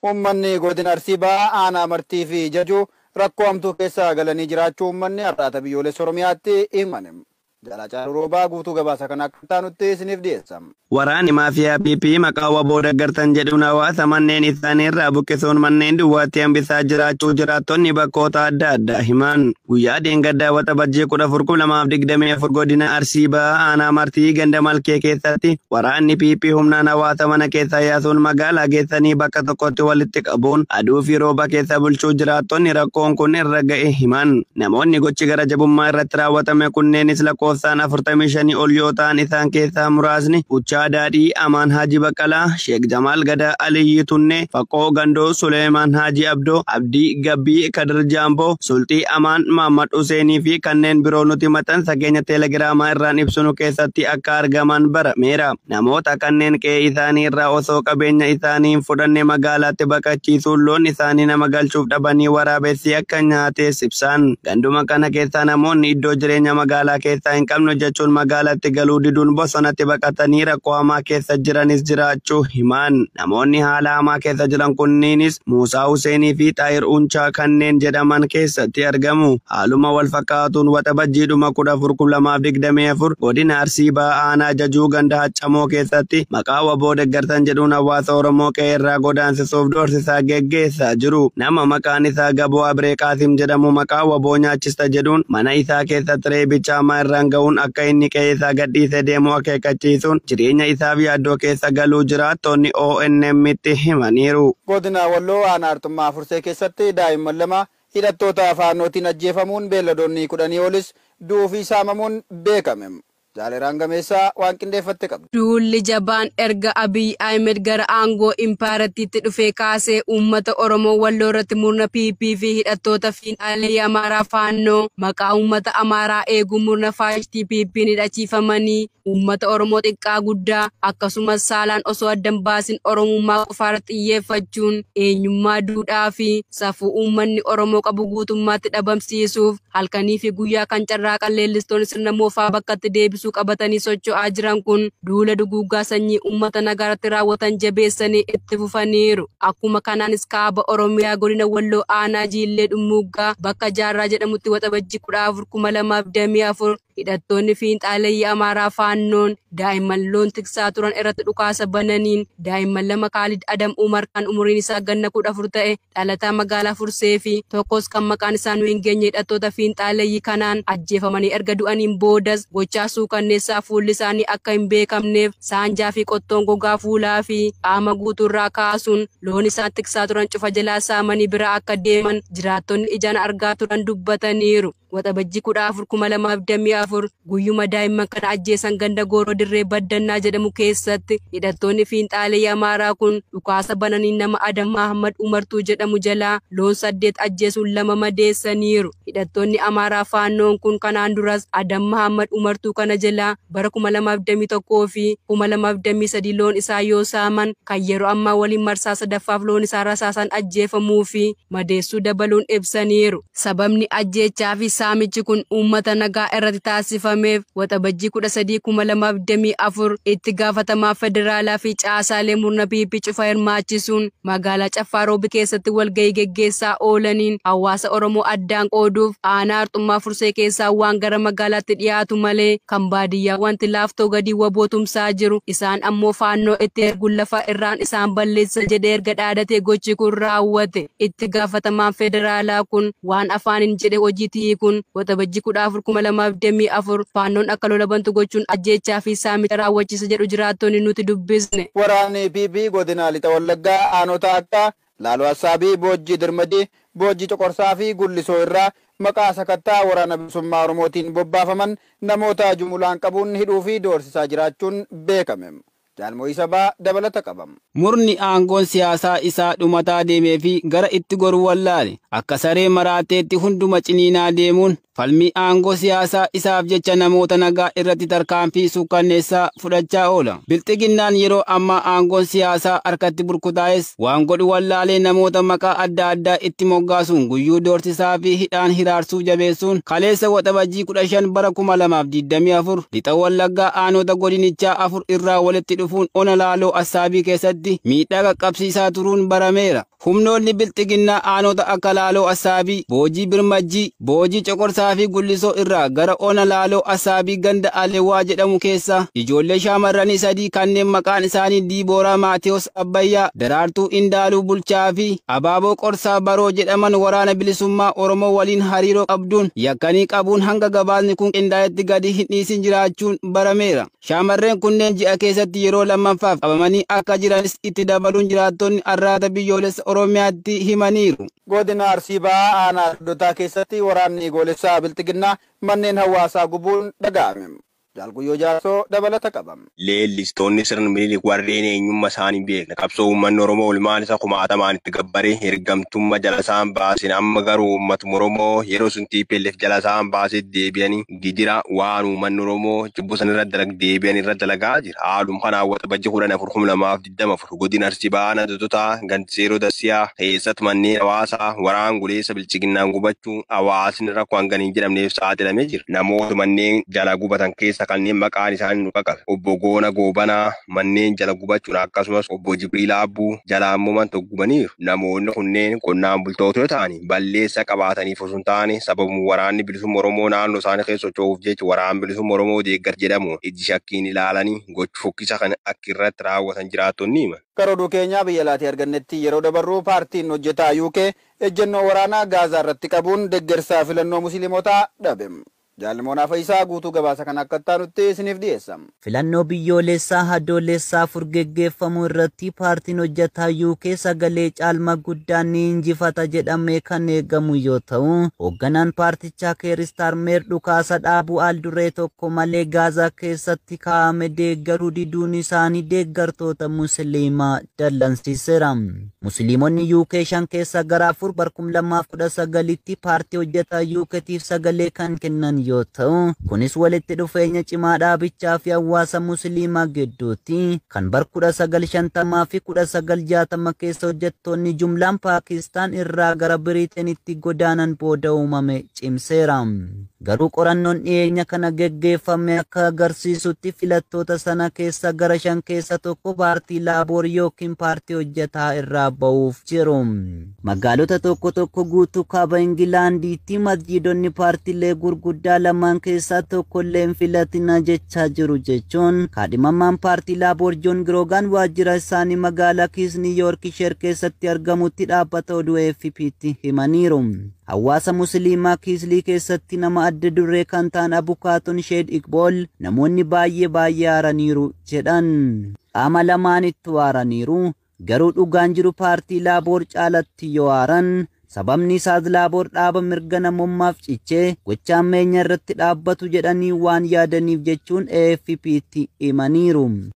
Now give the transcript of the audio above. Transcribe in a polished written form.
Uummanni godina Arsii Bahaa aanaa Martii fi Jajuu rakkoo hamtuu keessa galanii jiraachuu uummanni har'aata biyyoolessa Oromiyaatti himane. Jalaa Roobaa guutuu gabaasa kana akka taanutti isiniif dhiyeessa. Waraanni maafiyaa PP maqaa WBO deeggartan jedhuun hawaasa manneen isaanii irraa buqqisuun manneen duwwaatti hambisaa jiraachuu jiraattonni bakkoota adda addaa himan. Guyyaa dheengaddaa Waxabajjii 14,2024 godina Arsii Bahaa aanaa Martii ganda Malkee keessatti waraanni PP humnaan hawaasa mana keessaa yaasuun magaalaa geessanii bakka tokkotti walitti qabuun aduu fi rooba keessa bulchuu jiraattonni rakkoon kun irra ga'e himan. Namoonni gochi gara jabummaa irratti raawwatame kunneenis lakkoofsaan 45 ol yoo ta'an isaan keessaa muraasni Uchaa Daadhii, Amaan Haji Baqqalaa, Sheek Jamaal Gadaa, Aliyyi Tunnee, Faqoo Gandoo, Suleemaan Haji Abdoo, Abdii Gabbii, Kadir Jaamboo, Sulxii Amaan, Mahammad Huseenii fi kanneen biroo nuti maxxansa keenya teelegiraamaa irraan ibsinu keessatti akka argaman barameera. Namoota kanneen qe'ee isaanii irraa osoo qabeenya isaanii hin fudhanne magaalaatti baqachiisuun loon isaanii nama galchuuf dhabanii waraabessi akka nyaates ibsan. Ganduma kana keessaa namoonni iddoo jireenya magaalaa keessaa hin qabnu jechuun magaalatti galuu diduun bosonatti baqatanii rakkoo hamaa keessa jiranis jiraachuu himan. Namoonni haala hamaa keessa jiran kunniinis Muusaa Huseenii fi Xaayir Unchaa kanneen jedhaman keessatti argamu. Haaluma wal fakkaatuun Waxabajjiidhuma 14,2024 godina Arsii Bahaa aanaa Jajuu ganda Haccamoo keessatti maqaa WBO deeggartan jedhuun hawaasa Oromoo qe'ee irraa godaansisuuf doorsisaa geggeessaa jiru. Nama maqaan isaa Gaboo Abiree Qaasim jedhamu maqaa WBO nyaachista jedhuun mana isaa keessatti reebicha hamaa irraan ga'uun akka inni qe'ee isaa gadhiisee deemu akeekkachiisuun jireenya isaaf yaaddoo keessa galuu jiraattonni ONM'tti himaniiru. Godina Walloo aanaa Arxummaa Fursee keessatti daa'imman lama hidhattoota faannootiin ajjeefamuun beelladoonni 10 olis du'uu fi saamamuun beekame. Jaaleraan Gameessaa waan qindeeffatte qabdi. Duulli jabaan erga Abiy Ahmed gara aangoo impaayiraatiitti dhufee kaasee uummata Oromoo Walloo irratti murna PP fi hidhattoota fiinxaalee Amaaraa Faannoo maqaa uummata Amaaraa eeguu murna faashistii PP'n hidhachiifamanii uummata Oromoo xiqqaa guddaa akkasumas saalaan osoo addan baasin Oromummaa qofaarratti xiyyeeffachuun eenyummaa duudhaa fi safuu uummanni Oromoo qabu guutummaatti dhabamsiisuuf halkanii fi guyyaa kan carraaqan leellistoonni sirna moofaa bakkatti deebisuu qabatanii socho'aa jiran kun duula duguuggaa sanyii uummata nagaarratti raawwatan jabeessanii itti fufaniiru. Akkuma kanaanis kaaba Oromiyaa godina Walloo aanaa Jiillee Dhummuuggaa bakka Jaarraa jedhamutti Waxabajjii 14,2024 hidhattoonni fiinxaaleeyyii Amaaraa Faannoon daa'imman loon tiksaa turan irratti dhukaasa bananiin daa'imman lama Kaalid Adam Umar kan umuriin isaa ganna 14 ta'e dhalataa magaalaa Fursee fi tokkos kan maqaan isaa nu hin geenye hidhattoota fiinxaaleeyyii kanaan ajjeefamanii erga du'aniin boodas gochaa suukanneessaa fuulli isaanii akka hin beekamneef saanjaa fi qottoon gogaa fuulaa fi qaama guutuurraa kaasuun loon isaan tiksaa turan cufa jalaa saamanii biraa akka deeman jiraattonni ijaan argaa turan dubbataniiru. Waxabajjii 14,2024 guyyuma daa'imman kana ajjeesan ganda Gooroo Dirree Baddannaa jedhamu keessatti hidhattoonni fiinxaalee Amaaraa kun dhukaasa bananii nama Adam Ahmad Umartuu jedhamu jalaa loon 8 ajjeesuun 2 madeessaniiru. Hidhattoonni Amaaraa Faannoon kun kanaan duras Adam Ahmad Umartuu kana jalaa bara 2021 fi 2023 loon isaa yoo saaman kan yeroo ammaa waliin marsaa sadaffaaf loon isaa rasaasan ajjeefamuu fi madeessuu dabaluun ibsaniiru. Sababni ajjeechaa fi saamichi kun uummata nagaa irratti taasifameef Waxabajjii 13,2024 itti gaafatamaa federaalaa fi caasaalee murna PP cufa hirmaachisuun magaalaa Caffaa Roobi keessatti walgahii geggeessaa oolaniin hawaasa Oromoo addaan qooduuf aanaa Arxummaa Fursee keessaa waan gara magaalaatti dhiyaatu malee kan baadiyyaa wanti laaftoo gadi WBO tumsaa jiru isaan ammoo faannoo itti erguun lafa irraan isaan balleessa jedhee erga dhaadatee gochi kun raawwate. Itti gaafatamaan federaalaa kun waan afaaniin jedhe hojiitti hiikuun Waxabajjii 14,2024 faannoon akka lola bantu gochuun ajjeechaa fi saamicha raawwachiisa jedhu jiraattonni nuti dubbisne. Waraanni PP godina Lixa Wallaggaa aanota akka Laaloo Assaabii, Boojjii Dirmadii, Boojjii Coqorsaa fi Gullisoo irraa maqaa sakattaa waraana bilisummaa Oromootiin bobbaafaman namoota jumulaan qabuun hidhuu fi doorsisaa jiraachuun beekame. Jaalmoo Isabaa dabalata qabam. Murni aangoon siyaasaa isaa dhumataa deemee fi gara itti goruu wallaale akka saree maraateetti hunduma ciniinaa deemuun Falmii aangoo siyaasaa isaaf jecha namoota nagaa irratti tarkaanfii suukkanneessaa fudhachaa oola. Bilxiginnaan yeroo ammaa aangoon siyaasaa harkatti burkutaa'es waan godhu wallaalee namoota maqaa adda addaa itti moggaasuun guyyuu doorsisaa fi hidhaan hiraarsuu jabeessuun kaleessa Waxabajjii 15 bara 2024 lixa Wallaggaa aanota godinichaa 4 irraa walitti dhufuun ona Laaloo Assaabii keessatti miidhaa qaqqabsiisaa turuun barameera. Humnoonni Bilxiginnaa aanota akka Laaloo Assaabii, Boojii Birmajjii, Boojii Coqorsaa fi Gullisoo irraa gara ona Laaloo Assaabii ganda Alewaa jedhamu keessa ijoollee shaamarranii 3 kanneen maqaan isaanii Diibooraa Maatewos Abbayyaa, Daraartuu Indaaluu Bulchaa fi Abaaboo Qorsaa Baroo jedhaman waraana bilisummaa Oromoo waliin hariiroo qabduun yakkanii qabuun hanga gabaasni kun qindaa'etti gadi hin dhiisin jiraachuun barameera. Shaamarreen kunneen ji'a keessatti yeroo lammaffaaf qabamanii akka jiranis itti dabaluun jiraattonni Arraata Biyyoolessa Oromiyaatti himaniiru. Godina Arsii Bahaa aanaa Doddotaa keessatti waraanni goolessaa Bilxiginnaa manneen hawaasaa gubuun dhaga'ame. Jaalguyyoo Jaarsoo dabalata qaba. Leellistoonni sirna Minilik warreen eenyummaa isaanii beekna. Qabsoo uummanni Oromoo olmaan isa kumaatamaan itti gabbaree ergamtummaa jala isaan baasin amma garuu uummatuma Oromoo yeroo sun TPLF jala isaan baasee deebi'anii gidira waan uummanni Oromoo cubbuu san irra deebi'an irra dalagaa jira. Haaluma kanaan Waxabajjii 14,2024 godina Arsii Bahaa aanaa Doddotaa Gandiseeroo Dassiyaa keessatti manneen hawaasaa waraan guleessa Bilxiginnaan gubachuun hawaasni rakkoo hangana hin jedhamneef saaxilamee jira. Namoota manneen jala gubatan keessa kanneen maqaan isaanii nu qaqabe. Obbo Goona Goobanaa manneen jala gubachuun akkasumas Obbo Jibriil Abbuu jala ammoo man gubaniiru. Namoonni kunneen qonnaan bultoota yoo ta'an balleessa qabaataniif osoo hin taane sababuma waraanni bilisummaa Oromoo naannoo isaanii keessa socho'uuf jecha waraan bilisummaa Oromoo deeggar jedhamu ijji shakkiin ilaalanii gocha fokkisa kana akka irratti raawwatan jiraattonni himan. Gara oduu keenyaa biyya alaatii argannetti yeroo dabarru paartiin hojjetaa UK ejjennoo waraanaa Gaazaa irratti qabuun deeggarsa filannoo musliimotaa dhabe. Jaalmoonaa Fayyisaa guutuu gabaasa kana akka taanutti isiniif dhiyeessa. Filannoo biyyoolessaa Adoolessaa 4 geggeeffamu irratti paartiin hojjetaa UK sagalee caalmaa guddaan ni injifata jedhamee kan eegamu yoo ta'u, hoogganaan paartichaa Keir Starmer dhukaasa dhaabuu al duree tokko malee Gaazaa keessatti kaa'ame deeggaruu diduun isaanii deeggartoota Musliimaa dallansiiseera. Musliimonni UK 5 keessa gara 4 bara 2019tti paartii hojjetaa UKtiif sagalee kan kennan yoo ta'u, kunis walitti dhufeenya cimaa dhaabichaa fi hawaasa Musliimaa gidduutti kan bara 1950 fi 1960 keessa hojjettoonni jumlaan Paakistaan irraa gara Biriiteenitti godaanan booda uumame cimseera. Garuu qorannoon dhiyeenya kana geggeeffame akka agarsiisutti filattoota sana keessa gara 5 keessa 1 paartii Laaboor yookiin paartii hojjetaa irraa ba'uuf jiru. Magaalota tokko tokko guutuu kaaba Ingilaandiitti masjiidonni paartiilee gurguddaa lamaan keessaa tokkollee hin filatina jechaa jiru jechuun kaadhimamaan paartii Laaboor Joon Giroogaan waajjira isaanii magaalaa Kiisnii Yoorkisheer keessatti argamutti dhaabbata oduu AFP'tti himaniiru. Hawaasa Musliimaa Kiislii keessatti nama adda duree kan ta'an Abukaatoon Sheed Iqbool namoonni baay'ee baay'ee aaraniiru jedhan. Qaama lamaanittu aaraniiru. Garuu dhugaan jiru paartii Laaboor caalatti yoo aaran sababni isaas Laaboor dhaaba mirga namummaaf cichee gocha ammeenya irratti dhaabbatu jedhanii waan yaadaniif jechuun AFP'tti himaniiru.